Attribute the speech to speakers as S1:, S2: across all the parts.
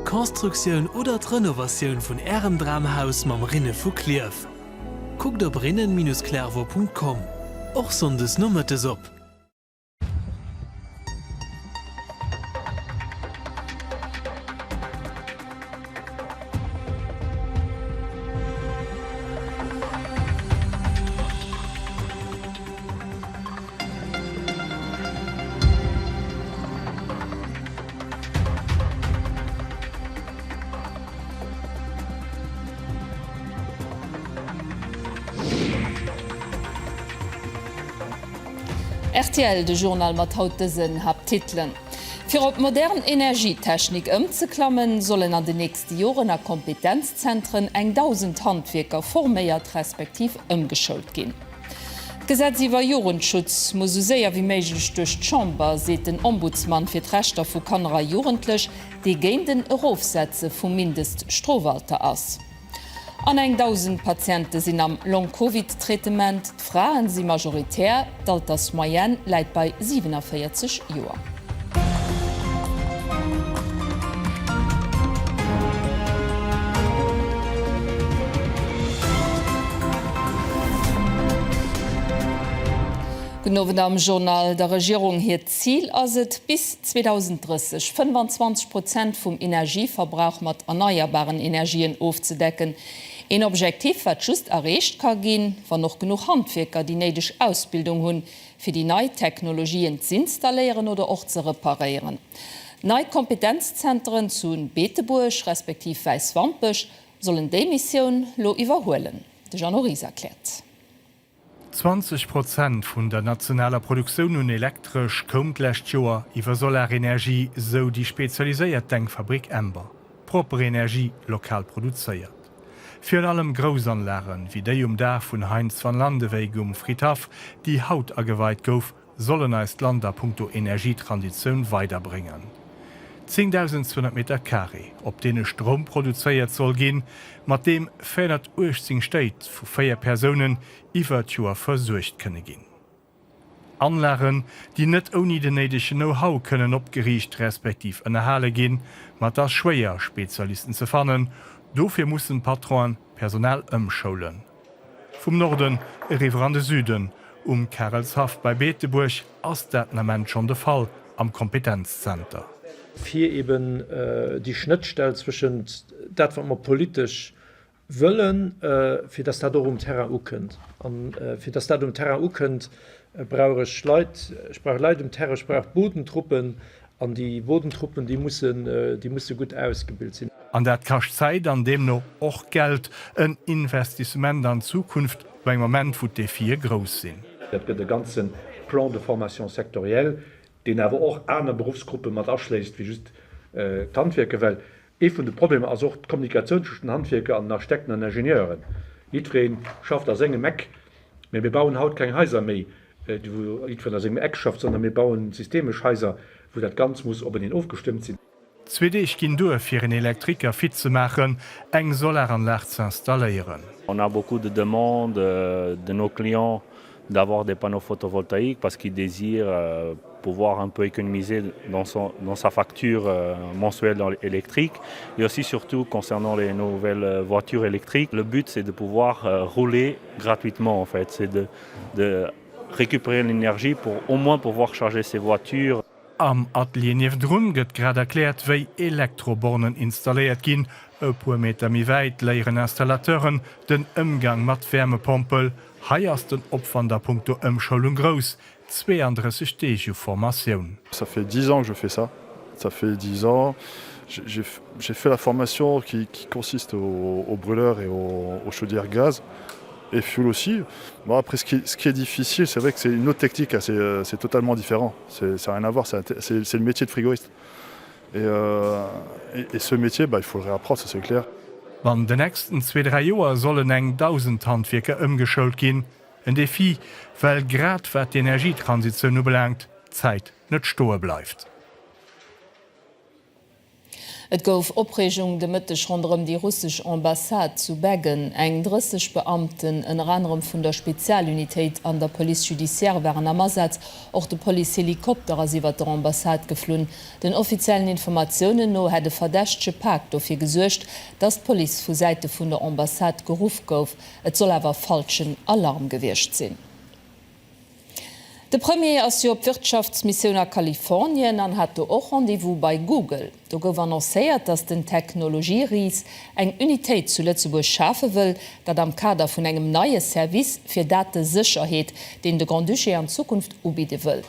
S1: D'Constructioun oder d'Renovatioun vun Ärem Dramhaus mam Rinne vu Klierf. Kuckt op rinnen-clervaux.com. Och Sonndes nomëttes op.
S2: Rtl, De Journal mat haut dësen Haapttitelen, Fir op modern Energietechnik ëmzeklammen, sollen an den nächste Joren a Kompetenzzentren eng 1.000 Handwierker forméiert respektiv ëmgeschoult ginn. D'Gesetz iwwer Jugendschutz muss esou séier wéi méiglech duerch d'Chamber, seet den Ombudsman fir d'Rechter vu Kanner a Jugendlech, dee géint en Erofsetze vum Mindeststrofalter ass. An eng 1.000 Patiente sinn am Long-Covid-Traitement. D'Frae si majoritär, d'Altersmoyenne läit bei 47 Joer. Gudden Owend am Journal. Der Regierung hiert Zil ass et, bis 2030 25 Prozent vum Energieverbrauch mat erneierbaren Energien ofzedecken. Een Objectif, wat just erreecht ka ginn, wann och genuch Handwierker déi néideg Ausbildung hunn, fir déi nei Technologien z'installéieren oder och ze reparéieren. Nei Kompetenzzenteren zu Beetebuerg respektiv Wäiswampech sollen déi Missioun lo iwwerhuelen. De Jeannot Ries erkläert.
S3: 20 Prozent vun der nationaler Produktioun un Elektresch koum d'lescht Joer iwwer Solarenergie, sou déi spezialiséiert Denkfabrik Ember. Propper Energie, lokal produzéiert. Virun allem grouss Anlagen, wéi déi um Daach vun Heintz van Landewyck um Fridhaff, déi haut ageweit gouf, sollen eist Land a punkto Energietransitioun weiderbréngen. 10.200 Meter Carré, op deene Stroum produzéiert soll ginn, mat deem 418 Stéit vu 4 Persounen iwwer d'Joer versuergt kënne ginn. Anlagen, déi net ouni den néidegen Know-how kënnen opgeriicht respektiv ënnerhale ginn. Ma et ass schwéier, Spezialisten ze fannen. Dofir mussen d'Patronen d'Personal ëmschoulen. Vum Norden eriwwer an de Süden, um Karelshaff bei Beetebuerg ass dat den Ament schonn de Fall am Kompetenzzenter.
S4: Fir eben déi Schnëttstell zwëschent dat, wat mer politesch wëllen, fir dass dat och um Terrain ukënnt. A fir dass dat um Terrain ukënnt, brauch ech Leit. Ech brauch Leit um Terrain, ech brauch Bodentruppen. An déi Bodentruppen, déi mussen, déi musse gutt ausgebilt sinn.
S3: An dat kascht Zäit an deemno och Geld. En Investissement an d'Zukunft no engem Ament, wou d'Defie grouss sinn.
S5: Dat gëtt e ganze Plan de formation sectoriel, deen awer och aner Beruffsgruppe mat aschléisst wéi just d'Handwierker, well ee vun de Problemer ass och d'Kommunikatioun tëschent den Handwierker an den Architekten an Ingenieuren. Jiddweree schafft a sengem Eck, mä mir bauen haut keng Haiser méi, wou jiddwereen a sengem Eck schafft, sondern mir bauen systemesch Haiser, wou dat Ganz muss openeen ofgestëmmt sinn.
S3: Zwee Deeg ginn duer, fir en Elektriker fit ze maachen, eng Solaranlag z'installéieren.
S6: On a beaucoup de demandes de nos clients d'avoir des panneaux photovoltaïques parce qu'ils désirent pouvoir un peu économiser dans son dans sa facture mensuelle électrique et aussi surtout concernant les nouvelles voitures électriques. Le but c'est de pouvoir rouler gratuitement en fait, c'est de de récupérer l'énergie pour au moins pouvoir charger ses voitures.
S3: Am Atelier niewendrun gëtt grad erkläert, wéi Elektrobornen installéiert ginn. E puer Meter méi wäit léieren Installateuren den Ëmgang mat Wäermepompel. Hei ass den Opwand a punkto Ëmschoulung grouss, 32 Deeg u Formatioun.
S7: Ça fait 10 ans que je fais ça. Ça fait 10 ans, j'ai fait la formation qui qui consiste au au brûleur et au aux chaudières gaz et fuel aussi. Bon après ce qui ce qui est difficile, c'est vrai que c'est une autre technique, c'est euh, c'est totalement différent. C'est ça n'a rien à voir, c'est c'est le métier de frigoriste. Et euh, et, et ce métier, bah, il faut le réapprendre, ça c'est clair.
S3: An den nächsten zwee, dräi Joer sollen eng 1.000 Handwierker ëmgeschoult ginn. En Defi, well grad wat d'Energietransitioun ubelaangt, d'Zäit net stoe bleift.
S2: Et gouf Opreegung de Mëtteg ronderëm déi russesch Ambassade zu Beggen. Eng 30 Beamten, ënner anerem vun der Spezialunitéit an der Police judiciaire, waren am Asaz. Och de Policehelikopter ass iwwert der Ambassade geflunn. Den offiziellen Informatiounen no hätt e verdächtege Pak dofir gesuergt, datt d'Police vu Säite vun der Ambassade geruff gouf. Et soll awer falschen Alarm gewiescht sinn. De Premier ass jo op Wirtschaftsmissioun a Kalifornien an hat do och Rendez-vous bei Google. Do gouf annoncéiert, datt den Technologieris eng Unitéit zu Lëtzebuerg schafe wëll, dat am Kader vun engem neie Service fir Datesécherheet, deen de Grand-Duché an Zukunft ubidde wëll.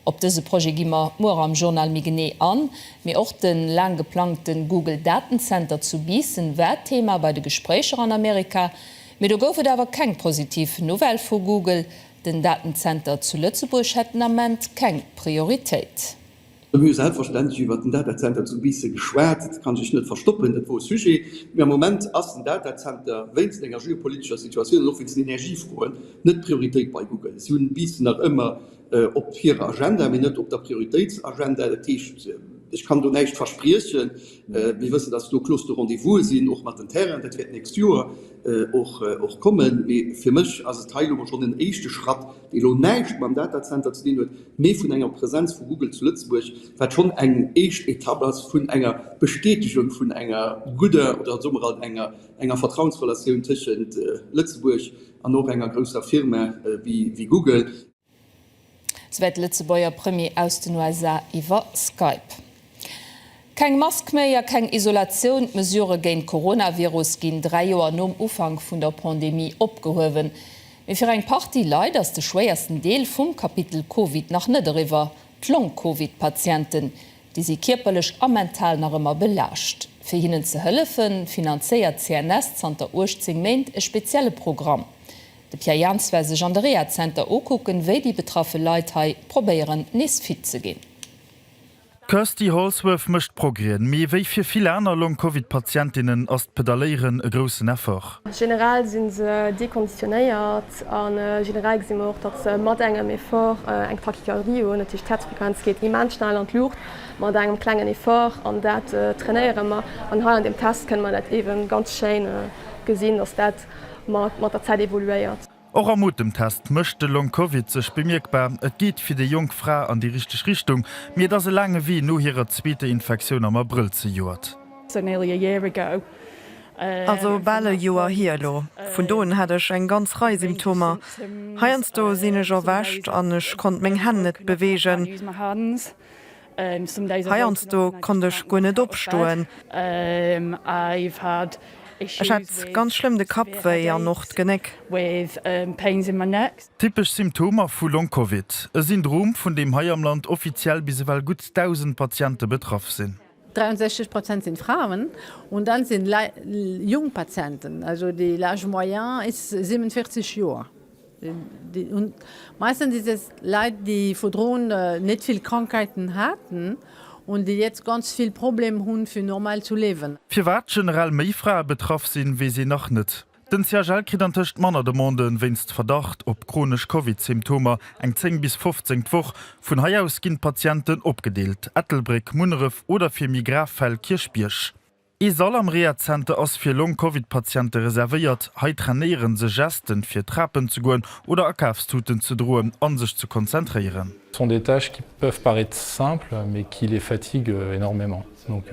S2: Op dëse Projet gi mer muer am Journal méi genee an. Mee och de laang geplangte Google-Datenzenter zu Biissen war Thema bei de Gespréicher an Amerika. Mee do gouf et awer keng positiv Nouvelle vu Google, Den Datenzenter zu Lëtzebuerg hätt den Ament keng Prioritéit.
S8: Mir hu selbstverständlech iwwert den Datazenter zu Biissen geschwat. Dat kann sech net verstoppen, dat wor e Sujet. Mee am Moment ass den Datazenter wéinst enger geopolitescher Situatioun an och wéinst den Energiefroen net d'Prioritéit bei Google. Si hunn Biissen nach ëmmer op hirer Agenda, mee net op der Prioritéitsagenda. Dat heescht, ech kann do näischt verspriechen. Mir wëssen, dass do Clauses de rendez-vous sinn, och mat den Terrainen. Dat wäert d'nächst Joer och kommen. Mee fir mech ass et hei elo mol schonn en éischte Schratt, dee elo näischt mam Datacenter ze dinn huet, mee vun enger Presenz vu Google zu Lëtzebuerg, wat schonn eng éischt Etapp ass vun enger Bestätegung vun enger gudder oder soe mer alt enger enger Vertrauensrelatioun tëschent Lëtzebuerg an och enger grousser Firma wéi Google.
S2: Souwäit de Lëtzebuerger Premier aus den USA iwwer Skype. Keng Mask méi a keng Isolatioun, D'Mesurë géint Coronavirus ginn 3 Joer nom Ufank vun der Pandemie opgehuewen. Mee fir eng Partie Leit ass de schwéiersten Deel vum Kapitel Covid nach net eriwwer, d'Long-Covid-Patienten. Déi si kierperlech a mental nach ëmmer belaascht. Fir hinnen ze hëllefen, finanzéiert d'CNS zanter 18 Méint e spezielle Programm. De Pierre Jans war sech an de Rehazenter ukucken, wéi déi betraffe Leit hei probéieren nees fit ze ginn.
S9: D'Kirsty Holdsworth mécht Progrèsen, mee wéi fir vill aner Long-Covid-Patientinnen ass d'Pedalléieren e groussen Effort.
S10: Generell si se dekonditionéiert a generell gesi mer och, datt se mat engem Effort eng Tachykardie hunn, dat heescht d'Häerzfrequenz geet immens schnell an d'Luucht mat engem klengen Effort an dat trainéiere mer. An hei an deem Test kënne mer dat eeben ganz schéin gesinn, datt dat mat der Zäit evoluéiert.
S9: Och am Otemtest mécht de Long Covid sech bemierkbar. Et geet fir déi jonk Fra an déi richteg Richtung, mee et ass e laange Wee no hirer zweeter Infektioun am Abrëll zejoert.
S11: Also bal e Joer hier elo. Vun do un hat ech eng ganz Rei Symptomer. Heiansdo sinn ech erwächt an ech konnt meng Hänn net beweegen. Heiansdo konnt ech guer net opstoen. Ech hat ganz schlëmm de Kapp wéi an och d'Genéck.
S9: Typesch Symptomer vu Long-Covid, e Syndrom, vun deem hei am Land offiziell bis ewell gutt 1.000 Patiente betraff sinn.
S12: 63 Prozent sind Frauen und dann sind jung Patienten, also die l'âge moyen ist 47 Joer. Und meistens ist es Leit, déi virdrun net vill Krankheiten haten und déi jetzt ganz vill Problem hunn, fir normal zu liewen.
S9: Firwat generell méi Frae betraff sinn, weess een nach net. Den CHL kritt antëscht manner Demanden wéinst Verdacht op chronesch Covid-Symptomer, eng 10 bis 15 d'Woch. Vun hei aus ginn d'Patienten opgedeelt, Ettelbréck, Munneref oder fir méi grav Fäll Kierchbierg. Ee Sall am Rehazenter ass fir Long-Covid-Patiente reservéiert. Hei trainéiere se Gesten, fir Trapen ze goen oder Akafstuten ze droen a sech ze konzentréieren.
S13: Ce sont des tâches qui peuvent paraître simples mais qui les fatiguent énormément. Donc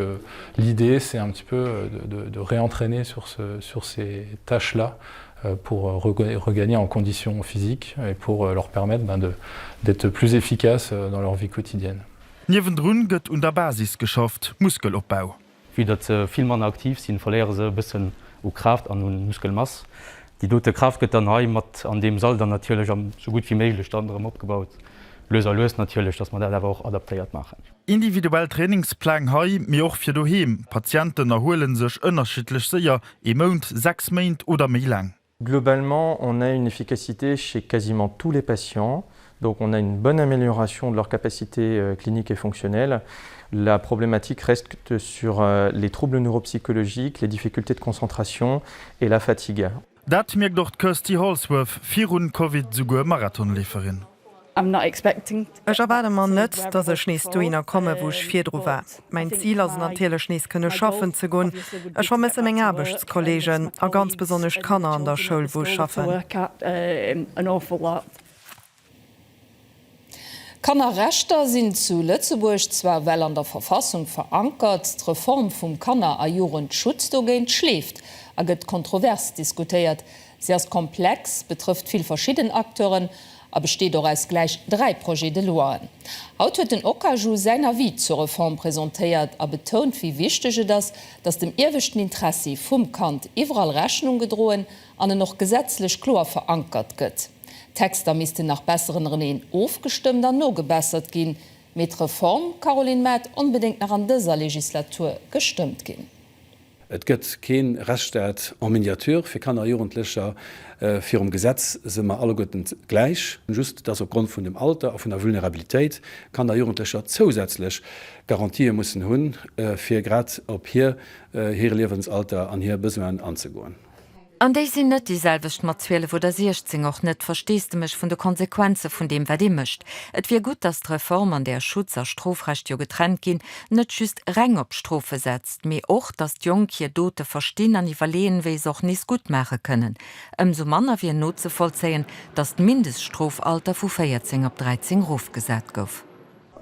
S13: l'idée c'est un petit peu de, de réentraîner sur, ce, sur ces tâches-là pour regagner en conditions physiques et pour leur permettre ben, d'être plus efficaces dans leur vie quotidienne.
S9: Niewendrun gëtt un der Basis geschafft, Muskelopbau.
S14: Vue datt se vill manner aktiv sinn, verléiere se e bëssen u Kraaft an u Muskelmass. Déi dote Kraaft gëtt dann hei mat an deem Sall dann natierlech am sou gutt wéi méiglech dann erëm opgebaut, lues a lues natierlech, datt mer dat awer och adaptéiert maachen.
S9: Individuell Trainingspläng hei, mee och fir doheem. Patienten erhuele sech ënnerschiddlech séier, ee Mount, 6 Méint oder méi laang.
S15: Globalement, on a une efficacité chez quasiment tous les patients. Donc on a une bonne amélioration de leur capacité euh, clinique et fonctionnelle. La problématique reste sur euh, les troubles neuropsychologiques, les difficultés de concentration et la fatigue.
S9: Dat mierkt och d'Kirsty Holdsworth, virun Covid souguer Marathonleeferin.
S11: Ech erwaarde mer net, datt ech nees dohinner komme wou ech virdru war. Mäin Zil ass et natierlech nees kënne schaffen ze goen. Ech vermësse meng Aarbechtskolleegen a ganz besonnesch d'Kanner an der Schoul wou ech schaffen.
S2: Kannerrechter sinn zu Lëtzebuerg zwar well an der Verfassung verankert, d'Reform vum Kanner a Jugendschutz dogéint schleeft a gëtt kontrovers diskutéiert. Si ass komplex, betrëfft vill verschidden Acteuren a besteet och aus gläich 3 Projets de loien. Haut huet den Okaju säin Avis zur Reform presentéiert a betount, wéi wichteg et ass, datt dem ieweschten Interessi vum Kand iwwerall Rechnung gedroen an en och gesetzlech kloer verankert gëtt. D'Texter missten nach besser ënnereneen ofgestëmmt an nogebessert ginn, mee d'Reform, Caroline Mart, onbedéngt nach an dëser Legislatur gestëmmt ginn.
S16: Et gëtt kee Rechtsstaat en miniature fir Kanner a Jugendlecher. Virum Gesetz si mer alleguerten gläich, just dass opgrond vun dem Alter a vun der Vulnerabilitéit Kanner a Jugendlecher zousätzlech Garantië mussen hunn, fir grad op hir hire Liewensalter an hir Besoinen anzegoen.
S17: An déi sinn net déi selwecht mat 12 oder 16, och net Versteesdemech vun de Konsequenze vun deem, wat ee mécht. Et wier gutt, datt d'Reform, an där Schutz a Strofrecht jo getrennt ginn, net just reng op Strofe setzt, mee och, datt d'Jonk hir Dote verstinn an iwwerleeën, wéi se och nees gutt maache kënnen. Ëmsou manner wier nozevollzéien, datt d'Mindeststrofalter vu 14 op 13 rofgesat gouf.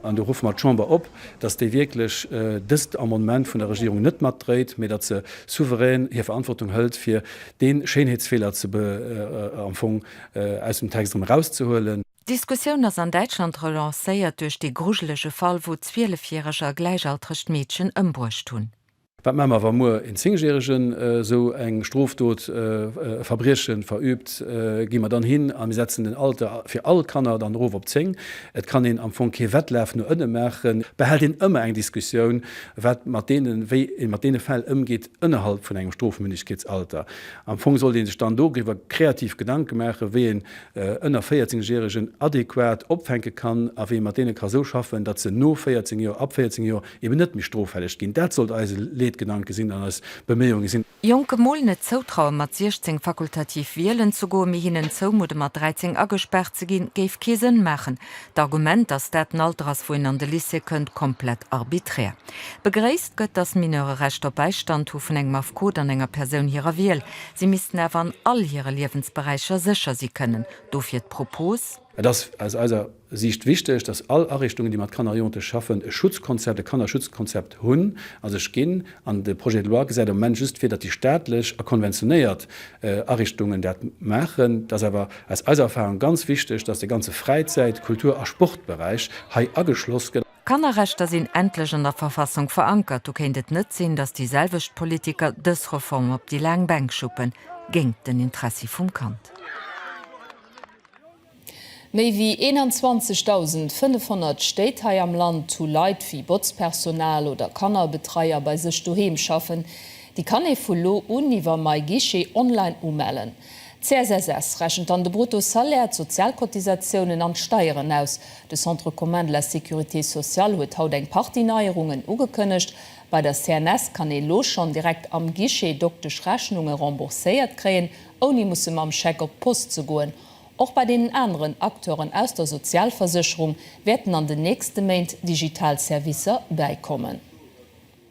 S16: An do ruffe mer d'Chamber op, datt déi wierklech dëst Amendement vun der Regierung net matdréit, mä datt se souverän hir Verantwortung hëlt, fir dee Schéinheetsfeeler ze am Fong aus dem Text erëm erauszehuelen.
S17: D'Diskussioun ass an Däitschland relancéiert duerch dee grujelege Fall, wou Zwielefjäreger e gläichaltregt Meedchen ëmbruecht hunn.
S16: Wat maache mer, wa muer een Zéngjäregen esou eng Strofdot, e Verbrieche verübt? Gi mer dann hin a mir setzen den Alter fir all Kanner dann erof op 10? Et kann een am Fong kee Wettlaf no ënne maachen. Behält een ëmmer eng Diskussioun, wat mat deenen, wéi ee mat deene Fäll ëmgeet ënnerhalb vun engem Strofmündegkeetsalter. Am Fong sollt ee sech dann doriwwer kreativ Gedanke maachen, wéi een ënner 14 Järegen adequat opfänke kann a wéi ee mat deene ka sou schaffen, datt se no 14 Joer, ab 14 Joer, Eben net méi stroffälleg ginn. Dat sollt eise Leetgedanke sinn an eis Beméiunge sinn.
S17: Jonke mol net zoutraue mat 16 fakultativ wielen ze goen, mee hinnen zoumudde mat 13 agespaart ze ginn, géif kee Sënn maachen. D'Argument, datt dat den Alter ass wou een an de Lycée kënnt, komplett arbiträr. Begréisst gëtt, datt Mineure Recht op Bäistand hu vun engem Affekot an enger Persoun hirer Wiel. Si missten awer an all hire Liewensberäicher sécher si kënnen. Dofir d'Propos.
S16: Et ass aus eiser Siicht wichteg, dass all Ariichtungen, déi mat Kanner a Jugendlech schaffen, e Schutzkonzept, e Kannerschutzkonzept hunn a sech ginn. An de Projet de loi gesäit am Moment just vir, datt déi staatlech a konventionéiert Ariichtungen dat maachen. Et ass awer aus eiser Erfahrung ganz wichteg, dass de ganze Fräizäit-, Kultur a Sportberäich hei ageschloss gëtt.
S17: D'Kannerrechter sinn endlech an der Verfassung verankert. Do kéint et net sinn, datt déi selwecht Politiker dës Reform op déi laang Bänk schuppen, géint den Interessi vum Kand.
S2: Méi wéi 21.500 Stéit hei am Land hu Leit wéi Botzpersonal oder Kannerbetreier bei sech doheem schaffen. Déi kann ee vu lo un iwwer MyGuichet online umellen. D'CSSS rechent dann de Brutto-Salaire, d'Sozialcotisatiounen an d'Steieren aus. De Centre commun de la sécurité sociale huet haut eng Partie Neierungen ugekënnegt. Bei der CNS kann ee lo schonn direkt am Guichet Dokteschrechnunge rembourséiert kréien, ouni musse mam Scheck op d'Post ze goen. Och bei deenen aneren Acteuren aus der Sozialversécherung wäerten an den nächste Méint digital Servicer bäikommen.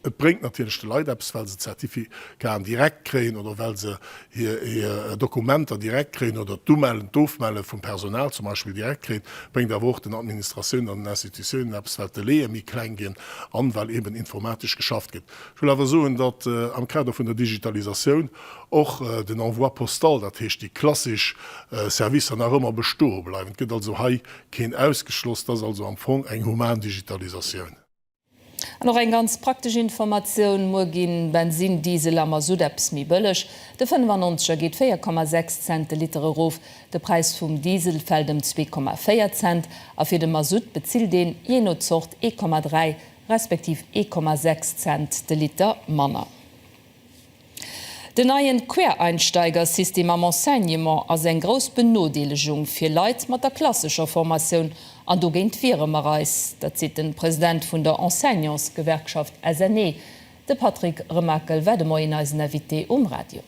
S18: Et bréngt natierlech de Leit eppes, well se d'Certificaten direkt kréien oder well se hir Dokumenter direkt kréien oder d'Umellen, d'Ofmelle vum Personal zum Beispill direkt kréien. Et bréngt awer och den Administratiounen an den Institutiounen eppes, well d'Delaie méi kleng ginn an well eben informatesch geschafft gëtt. Ech wëll awer soen, datt am Kader vun der Digitalisatioun och den Envoi postal, dat heescht déi klassesch Servicer, nach ëmmer bestoe bleiwen. Et gëtt also hei keen ausgeschloss. Dat ass also am Fong eng human Digitalisatioun.
S2: An och eng ganz praktesch Informatioun, Muer ginn Bensin, Diesel a Masutt eppes méi bëlleg. De 95 er geet 4,6 Cent de Liter erof, de Präis vum Diesel fält ëm 2,4 Cent a fir de Masutt bezilt een, jee no Zort, 1,3 respektiv 1,6 Cent de Liter manner. Den neien Quereinsteiger-System am Enseignement ass eng grouss Benodeelegung fir Leit mat der klassescher Formatioun an dogéint wiere mer eis. Dat seet den President vun der Enseignantsgewerkschaft SNE. De Patrick Remakel war de Moien eisen Invité um Radio.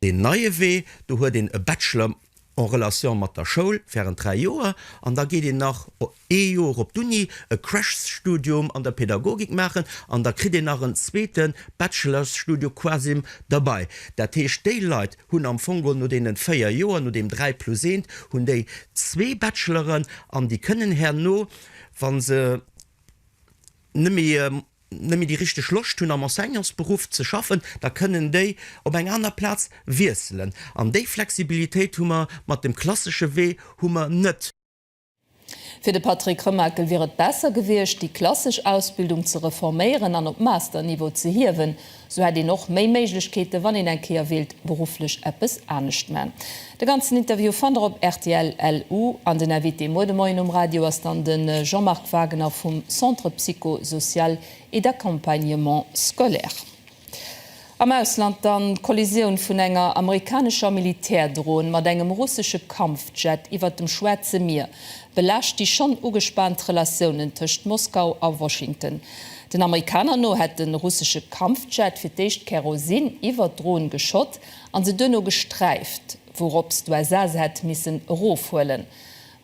S19: Deen neie Wee, do huet een e Bachelor. en relation mat der Schoul während 3 Joer an da geet een nach ee Joer op d'Uni e Crashstudium an der Pädagogik maachen an da kritt een nach en zweete Bachelorsstudio quasim derbei. Dat heescht, déi Leit hunn am Fong geholl no deenen 4 Joer, no deem 3 plus eent, hunn déi zwee Bacheloren an déi kënnen herno, wa se net méi, net méi déi richteg Loscht hunn am Enseignantsberuff ze schaffen, da kënnen déi op eng aner Plaz wiesselen. An déi Flexibilitéit hu mer mat dem klassesche Wee hu mer net.
S2: Fir de Patrick Remakel wier et besser gewiescht, déi klassesch Ausbildung ze reforméieren an op Master-Niveau ze hiewen. Sou hätt een och méi Méiglechkeeten, wann een eng Kéier wéilt berufflech eppes anescht man. De ganzen Interview fannt der op rtl. LU. An den Invité muer de Moien um Radio ass dann de Jean-Marc Wagener vum Centre psycho-social et d'accompagnement scolaire. Am Ausland dann, D'Kollisioun vun enger amerikanescher Militärdron mat engem russesche Kampfjet iwwert dem Schwaarze Mier belaascht déi schonn ugespaant Relatiounen tëscht Moskau a Washington. Den Amerikaner no hätt de russesche Kampfjet fir d'éischt Kerosin iwwert d'Dron geschott an se duerno gesträift, wourops d'USA se hätt missen erofhuelen.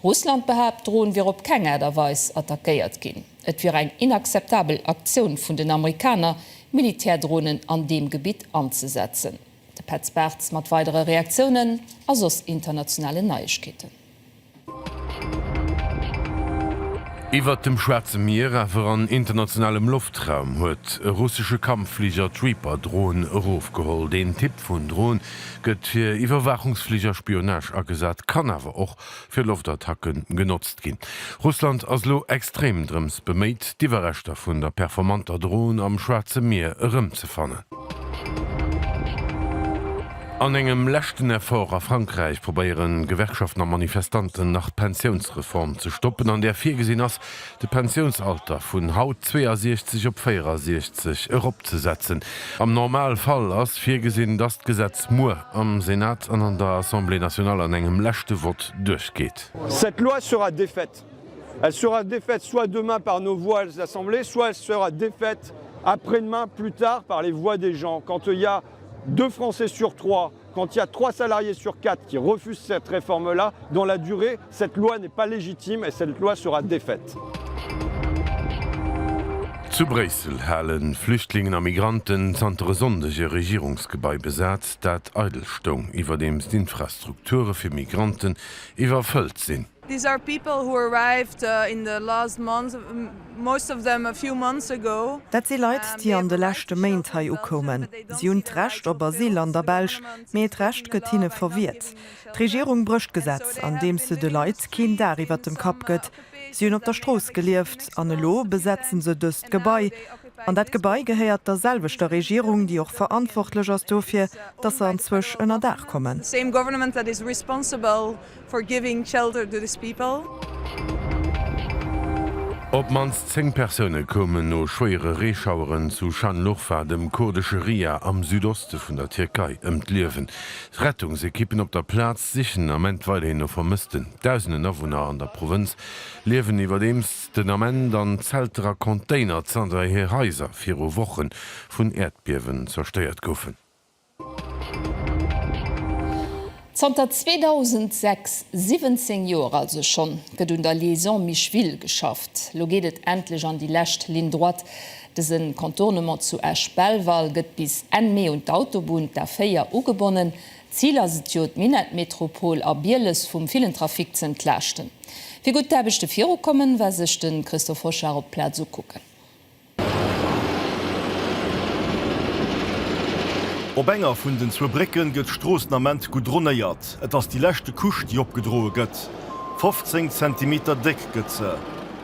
S2: Russland behaapt, d'Dron wier op keng Aart a Weis attackéiert ginn. Et wier eng inakzeptabel Aktioun vun den Amerikaner, Militärdronen an deem Gebitt anzesetzen. De Petz Bartz mat weidere Reaktiounen a soss internationalen Neiegkeeten.
S20: Iwwert dem Schwaarze Mier, awer an internationalem Loftraum, huet e russesche Kampffliger d'Reaper-Dron erofgeholl. Deen Typ vun Dron gëtt fir Iwwerwaachungsflich a Spionage agesat, kann awer och fir Loftattacke genotzt ginn. Russland ass elo extrem drëms beméit, d'Iwwerreschter vun der performanter Dron am Schwaarze Mier erëmzefannen. An engem leschten Effort a Frankräich probéieren Gewerkschaften a Manifestanten nach d'Pensiounsreform ze stoppen, an där virgesinn ass, de Pensiounsalter vun haut 62 op 64 eropzesetzen. Am Normalfall ass virgesinn, datt d'Gesetz muer am Senat an an der Assemblée nationale an engem leschte Vott duerchgeet.
S21: Cette loi sera défaite. Elle sera défaite soit demain par nos voix à l'Assemblée, soit elle sera défaite après-demain, plus tard, par les voix des gens. Quand il y a deux Français sur trois, quand il y a trois salariés sur quatre qui refusent cette réforme-là, dans la durée, cette loi n'est pas légitime et cette loi sera défaite.
S20: Zu Bréissel hale Flüchtlingen a Migranten zanter e Sonndeg e Regierungsgebai besat, dat eidel stoung, iwwerdeems d'Infrastrukture fir Migranten iwwerfëllt sinn.
S22: These are people who arrived in the last month, most of them a few months ago.
S11: Dat si Leit, déi an de leschte Méint hei ukoumen. Si hunn d'Recht op Asyl an der Belsch, mee d'Recht gëtt hinne verwiert. D'Regierung brécht d'Gesetz, andeems se de Leit keen Daach iwwert dem Kapp gëtt. Si hunn op der Strooss gelieft an elo besetzen se dëst Gebai. An dat Gebai gehéiert der selwechter Regierung, déi och verantwortlech ass dofir, datt se anzwësch ënner Daach kommen.
S22: For giving shelter to these people.
S20: Op d'mannst 10 Persoune koumen no schwéiere Reeschaueren zu Şanlıurfa, dem kurdesche Ria am Südoste vun der Tierkei, ëm d'Liewen. D'Rettungsekippen op der Plaz sichen den Ament weiderhin no Vermëssten. Dausenden Awunner an der Provënz liewen iwwerdeems den Ament an Zelter a Container, zanter hir Haiser viru Woche vun Äerdbiewen zerstéiert goufen.
S2: Zanter 2006, 17 Joer also schonn, gëtt un der Liaison Micheville geschafft. Lo geet et endlech an déi lescht Ligne droite. Dëse Contournement zu Esch-Belval gëtt bis Enn Mee un d'Autobunn, d'A4, ugebonnen. Zil ass et jo, d'Minettmetropol a Bieles vum villen Trafic ze entlaaschten. Wéi gutt d'Aarbechte virukommen, war sech de Christophe Hochard op d'Plaz ukucken.
S23: Op enger vun den zwou Brécke gëtt d'Strooss den Ament goudronnéiert. Et ass déi leschte Couche, déi opgedroe gëtt. 15 Zentimeter déck gëtt se.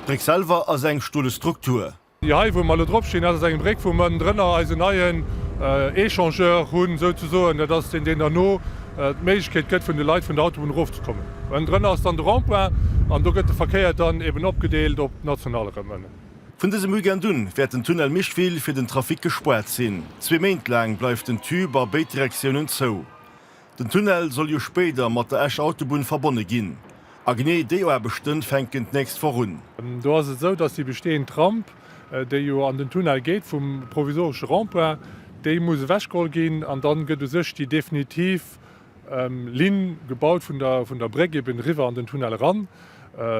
S23: D'Bréck selwer ass eng stole Struktur.
S24: Déi hei, wou mer elo drop stinn, dat ass eng Bréck, wou mer ënnendrënner eisen neien Echangeur hunn, souzesoen. Dat ass deen, deen derno d'Méiglechkeet gëtt, vun de Leit vun der Autobunn erofzekommen. Ënnendrënner ass dann de Rond-point an do gëtt de Verkéier dann eben opgedeelt op d'Nationale erëm ënnen.
S23: Vun dësem Weekend un wäert den Tunnel Micheville fir den Trafic gespaart sinn. Zwee Méint laang bleift den Tube a béid Direktiounen zou. Den Tunnel soll jo spéider mat der Escher Autobunn verbonne ginn. A genee déi Aarbechte fänken d'nächst Woch un.
S24: Do ass et esou, dass déi bestehend Ramp, déi jo an den Tunnel geet vum provisoresche Rond-point, déi muss ewechgeholl ginn an dann gëtt u sech déi definitiv. Linn gebaut vun der vun der Bréck eben eriwwer an den Tunnel eran.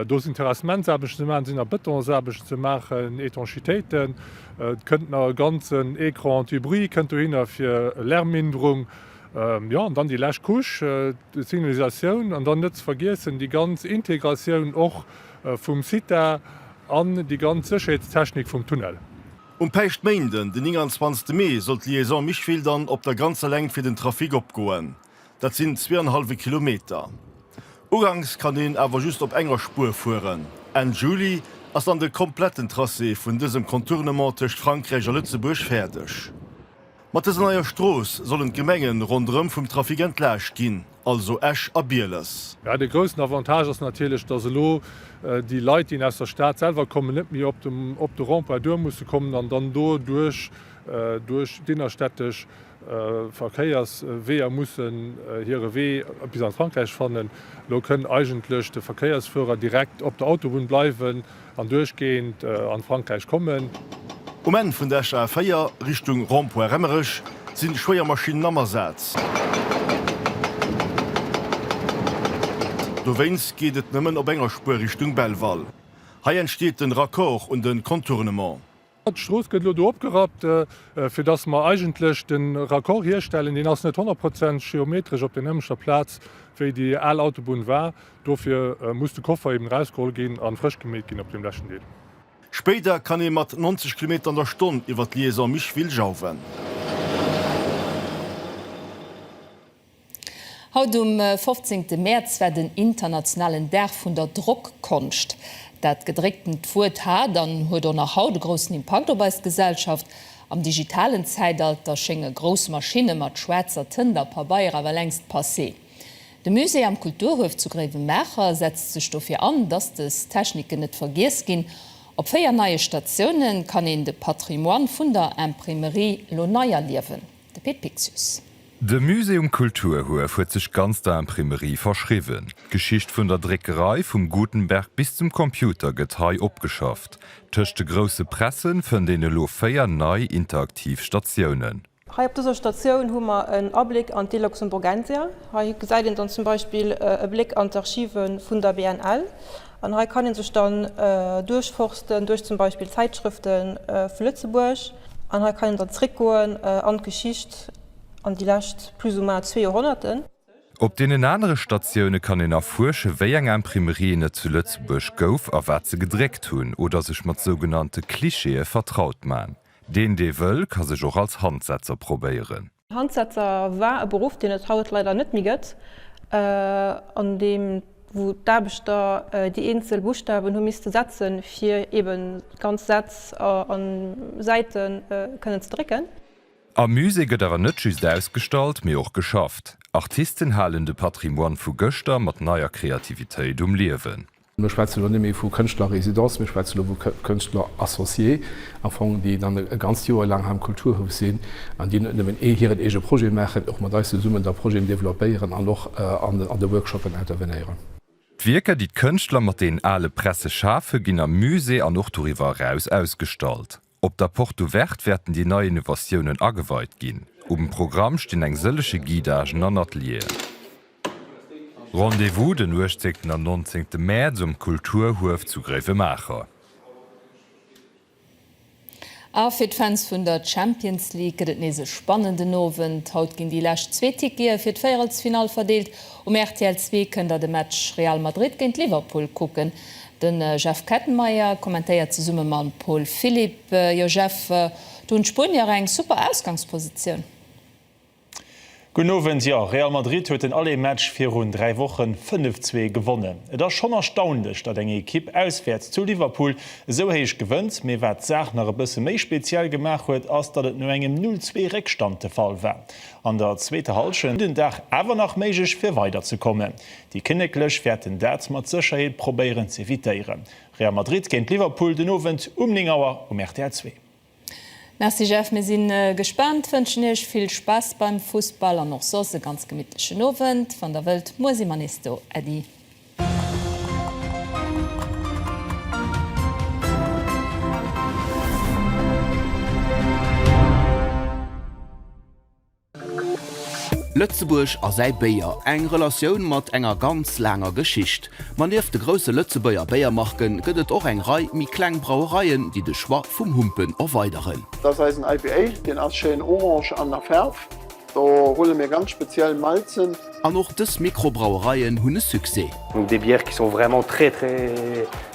S24: Do sinn Terrassementsaarbechten ze maachen, sinn nach Betonsaarbechten ze maachen, Étanchitéiten. Et kënnt nach e ganzen Écran anti-bruit kënnt dohinner fir Lärmminderung. Jo, an dann déi lescht Couche, d'Signalisatioun an dann net ze vergiessen déi ganz Integratioun och vum CITA an déi ganz Sécherheetstechnik vum Tunnel.
S23: Um Päischtméinden, den 29 Mee, soll d'Liaison Micheville dann op der ganzer Längt fir den Trafic opgoen. Dat sinn zweeanhallwe Kilometer. Uganks kann een awer just op enger Spuer fueren. Enn Juli ass dann de kompletten Tracé vun dësem Contournement tëscht Frankräich a Lëtzebuerg fäerdeg. Mat dëser neier Strooss sollen d'Gemengen ronderëm vum Trafic entlaascht ginn, also Esch a Bieles.
S24: Jo, de groussen Avantage ass natierlech, dass elo déi Leit, déi aus der Stad selwer kommen, net méi op de Rond-point duer musse kommen an dann do duerch duerch d'innerstädtesch Verkéiersweeër mussen hire Wee bis an Frankräich fannen. Elo kënn eigentlech de Verkéiersfuerer direkt op der Autobunn bleiwen An duerchgehend an Frankräich kommen.
S23: Um Enn vun der Escher A4 Richtung Rond-point Remmerech sinn schwéier Maschinnen am Asaz. Dowéinst geet et nëmmen op enger Spuer Richtung Belval. Hei entsteet den Raccord un den Contournement.
S24: D'Strooss gëtt elo do opgerappt, fir dass mer eigentlech de Raccord hierstellen. Deen ass net honnertprozenteg geometresch op der nämlechter Plaz, wéi déi al Autobunn war. Dofir muss de Koffer eben erausgeholl ginn a frësch gemeet ginn op deem leschten Deel.
S23: Spéider kann ee mat 90 Kilometer an der Stonn iwwer d'Liaison Micheville-Jauwen.
S2: Haut um 15 Mäerz war den internationalen Dag vun der Drockkonscht. Dat gedrécktent Wuert hat an huet och nach haut e groussen Impakt op eis Gesellschaft. Am digitalen Zäitalter schénge grouss Maschinne mat schwaarzer Tënt a Pabeier awer längst passé. De Musée am Kulturhuef zu Gréiwemaacher setzt sech dofir an, dass des Techniken net vergiess ginn. Op 4 neie Statioune kann een de Patrimoine vun der Imprimerie lo nei erliewen. De Pit Pixius.
S1: De Musée um Kulturhuef huet sech ganz der Imprimerie verschriwwen. D'Geschicht vun der Dréckerei vum Gutenberg bis zum Computer gëtt hei opgeschafft. Tëscht de grousse Pressen fënnt een elo 4 nei interaktiv Statiounen.
S4: Hei op dëser Statioun hu mer en Abléck an d'E-Luxemburgensia. Hei gesäit een dann zum Beispill e Bléck an d'Archive vun der BNL. An hei kann ee sech dann duerchforsten duerch zum Beispill Zäitschrëfte vu Lëtzebuerg. An hei kann een dann zréckgoen an d'Geschicht, an déi lescht plus ou moins zwee Joerhonnerten.
S1: Op deenen anere Statioune kann een erfuersche wéi eng Imprimerien et zu Lëtzebuerg gouf a wat se gedréckt hunn oder sech mat sougenannte Klischeeë vertraut man. Deen dee wëll, ka sech och als Handsetzer probéieren.
S4: Handsetzer war e Beruff, deen et haut leider net méi gëtt, an deem wou d'Aarbechter déi eenzel Buschtawen hu misste setzen, fir eben ganz Sätz a Säite kënnen ze drécken.
S1: Am Musée gëtt awer net just ausgestallt, mee och geschafft. Artisten halen de Patrimoine vu gëschter mat neier Kreativitéit um Liewen.
S16: Mir schwätzen elo net méi vu Kënschtler-Résidence, mir schwätzen elo vu Kënschtler-Associés am Fong, déi dann e ganzt Joer laang hei am Kulturhaus sinn an déi net nëmmen hiren eege Projet maachen, och mat eis zesummen da Projeten developpéieren an och an de Workshoppen intervenéieren.
S1: D'Wierker, déi d'Kënschtler mat deenen ale Presse schafen, ginn am Musée an och doriwwer eraus ausgestallt. Op der Porte Ouverte wäerten déi nei Innovatiounen ageweit ginn. Um Programm stinn eng sëllege Guidagen an Atelieren. Rendez-vous den 18 an 19 Mäerz um Kulturhuef zu Gréiwemaacher.
S2: A fir d'Fans vun der Champions League gëtt et nees e spannenden Owend. Haut ginn déi lescht zwee Tickete fir d'Véierelsfinall verdeelt. Um rtl 2 kënnt der de Match Real Madrid géint Liverpool kucken. De Jeff Kettenmeyer kommentéiert zesumme mam Paul Philipp. Jo Jeff, do hunn d'Spuenier eng super Ausgangspositioun.
S5: Gudden Owend. Jo, Real Madrid huet den Aller-Match virun 3 Wochen 5, 2 gewonnen. Et ass schonn erstaunlech, datt eng Ekipp auswäerts zu Liverpool esou héich gewënnt. Mee wat d'Saach nach e bësse méi speziell gemaach huet, ass, datt et no engem 0, 2 Réckstand de Fall war. An der zweeter Hallschent den Dag awer nach méiglech fir weider ze kommen. Déi Kinneklech wäerten dat mat Sécherheet probéieren z'evitéieren. Real Madrid géint Liverpool den Owend um 9 Auer um rtl 2.
S2: Merci Jeff, mir si gespaant, wënschen iech vill Spaass beim Fussball an och soss e ganz gemittlechen Owend. Wann der wëllt, muer si mer nees do. Äddi.
S3: Lëtzebuerg a säi Béier, eng Relatioun mat enger ganz laanger Geschicht. Ma nieft de grousse Lëtzebuerger Béiermarken gëtt et och eng Rei méi kleng Brauereien, déi de Choix vum Humpen erweideren.
S6: Dat ass eisen IPA, deen ass schéin orange an der Färf. Do huele mir ganz speziell Malzen.
S3: An och dës Mikrobrauereien hunn e Succès.
S7: Donc des bières qui sont vraiment très très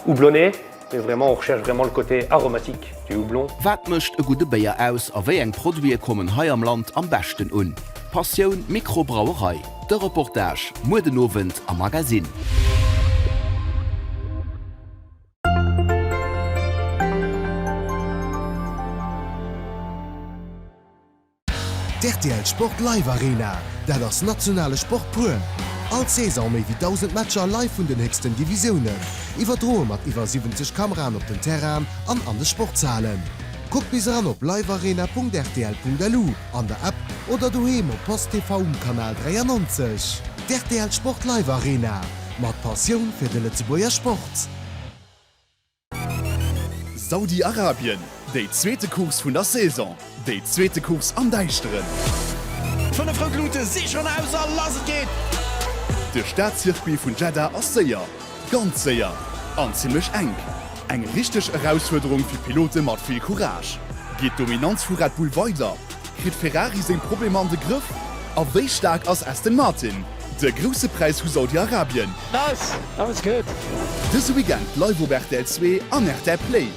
S7: houblonnées. Mais vraiment on recherche vraiment le côté aromatique du houblon.
S3: Wat mécht e gudde Béier aus a wéi eng Produite kommen hei am Land am beschten un? Passioun Mikrobrauerei, de Reportage muer den Owend am Magazine.
S8: D'RTL Sport Live Arena, dat ass nationale Sport pur! All Saison méi wéi 1.000 Matcher live vun den héchsten Divisiounen, iwwerdroe mat iwwer 70 Kameraen op den Terrainen an an de Sportshalen. Kuckt bis eran op livearena.rtl.lu, an der App oder doheem op Post TV um Kanal 93. D'RTL Sport Live Arena, mat Passioun fir de Lëtzebuerger Sport.
S25: Saudi-Arabien, déi zweete Course vun der Saison, déi zweete Course am Däischteren.
S26: 5 rout Luute si schonn aus a lass et geet!
S25: De Stadcircuit vun Jeddah ass séier, ganz séier an zimmlech enk. Eng richteg Erausfuerderung fir Pilote mat vill Courage. Geet d'Dominanz vu Red Bull weider? Kritt Ferrari seng Problemer an de Grëff? A wéi staark ass Aston Martin? De Grousse Präis vu Saudi-Arabien.
S26: Nice, that was good.
S25: Dëse Weekend live op rtl 2 an rtl Play.